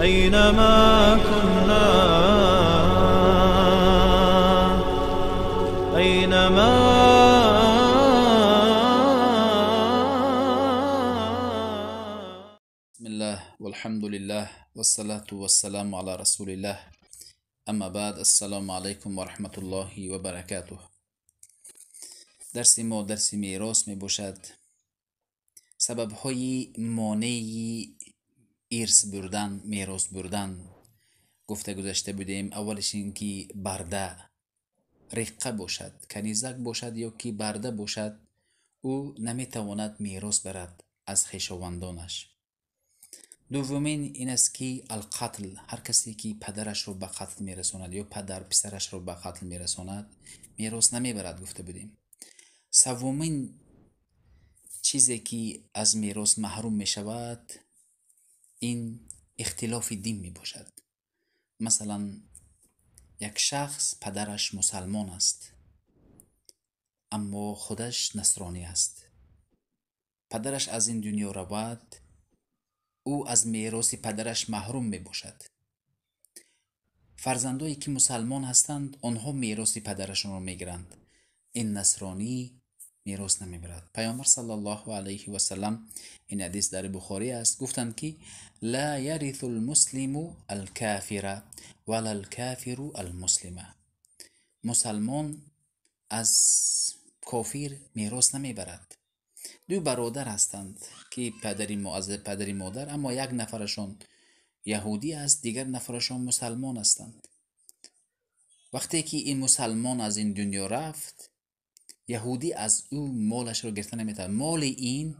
أينما كنا، أينما. بسم الله والحمد لله والصلاة والسلام على رسول الله، اما بعد، السلام علیکم و رحمت الله و برکاته. درس ما درس میراث می باشد. سبب های مانع ارث بردن، میراث بردن گفته گذشته بودیم. اولش این که برده رقه باشد، کنیزک باشد یا که برده باشد، او نمیتواند میراث برد از خویشاوندانش. دومین این است که القتل، هر کسی که پدرش رو به قتل میرساند یا پدر پسرش رو به قتل میرساند میراث نمیبرد، گفته بودیم. سومین چیزی که از میراث محروم میشود این اختلاف دین میباشد. مثلا یک شخص پدرش مسلمان است اما خودش نصرانی است، پدرش از این دنیا رود، او از میراث پدرش محروم میباشد. فرزندایی که مسلمان هستند آنها میراث پدرشان را میگیرند، این نصرانی میراث نمیبرد. پیامبر صلی الله علیه و سلم، این حدیث در بخاری است، گفتند که لا یرث المسلم الکافر ولا الکافر المسلم. مسلمان از کافر میراث نمیبرد. دو برادر هستند که پدری مادر، اما یک نفرشان یهودی است، دیگر نفرشان مسلمان هستند. وقتی که این مسلمان از این دنیا رفت، یهودی از او مالش را گرفته نمیتواند. مال این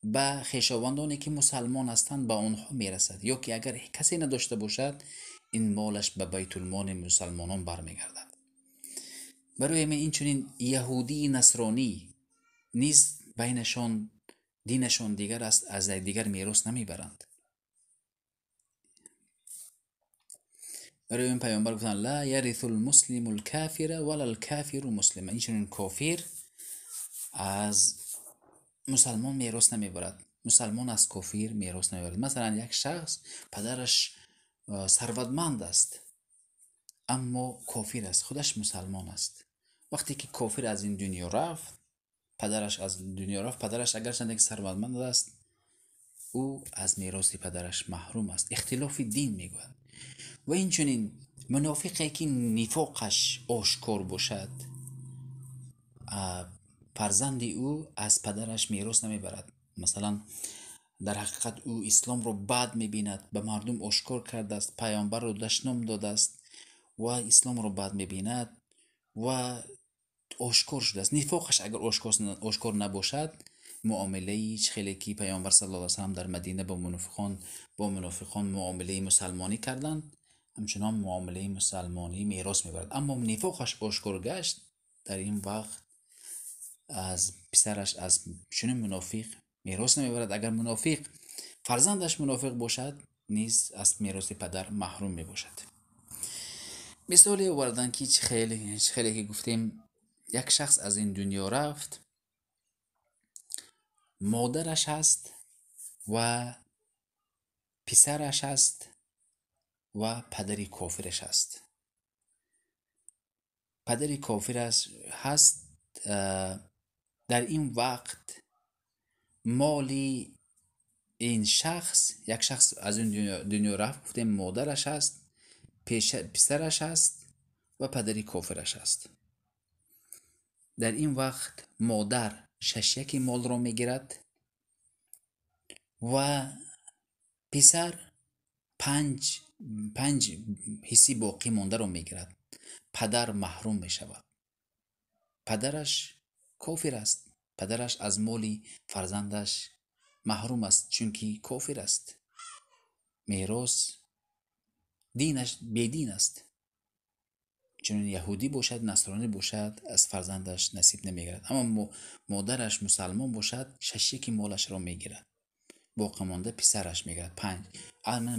به خویشاوندانی که مسلمان هستند به آنها میرسد، یا که اگر کسی نداشته باشد این مالش به بیت المال مسلمانان برمیگردد. برای من این چنین یهودی نصرانی نیز بینشان دینشان دیگر است، از دیگر میراث نمیبرند. برای این پیامبر گفتند لا یرث المسلم الکافر ولا الکافر مسلم. این چنین کافر از مسلمان میراث نمیبرد، مسلمان از کافر میراث نمیبرد. مثلا یک شخص پدرش ثروتمند است اما کافر است، خودش مسلمان است. وقتی که کافر از این دنیا رفت، پدرش از دنیا رفت، پدرش اگرچند که ثروتمند است، او از میراث پدرش محروم است. اختلاف دین میگوید. و این چنین منافقی که نفاقش آشکار باشد، فرزند او از پدرش میراث نمیبرد. مثلا در حقیقت او اسلام رو بد میبیند، به مردم آشکار کرده است، پیامبر رو دشنام داده است و اسلام رو بد میبیند و آشکار شده است. نفاقش اگر آشکار نباشد، معامله خیلی که پیامبر صلی الله علیه و سلم در مدینه با منافقان معامله مسلمانی کردند، همچنان معامله مسلمانی میراث میبرد. اما نفاقش آشکار گشت، در این وقت از پسرش از چنین منافق میراث نمیبرد. اگر منافق فرزندش منافق باشد نیز از میراث پدر محروم میباشد. مثالی آوردن که خیلی که گفتیم، یک شخص از این دنیا رفت، مادرش هست و پسرش هست و پدری کافرش هست. پدری کافرش هست. در این وقت مالی این شخص، یک شخص از این دنیا رفت، گفتیم مادرش هست، پسرش هست و پدری کافرش هست. در این وقت مادر 6 مال را میگیرد و پسر 5 حصه باقی مانده را میگیرد. پدر محروم میشود. پدرش کافر است، پدرش از مال فرزندش محروم است چونکی کافر است. میراث دینش بیدین است. چون یهودی باشد، نصرانی باشد، از فرزندش نصیب نمیگیرد. اما مادرش مسلمان باشد، 6 مالش را میگیرد، باقی مانده پسرش میگیرد. 5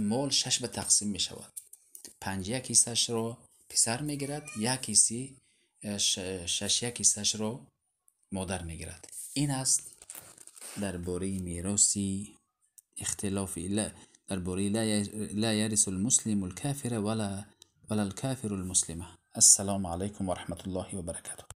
مال 6 به تقسیم میشود. 5 یک حصه‌اش را پسر میگیرد، یک حصه 6 یک حصه‌اش را مادر میگیرد. این است درباره میراث اختلاف. Дар бораи لا يرث المسلم الكافر ولا الكافر المسلم. Ассалому алайкум ва раҳматуллоҳи ва баракатуҳ.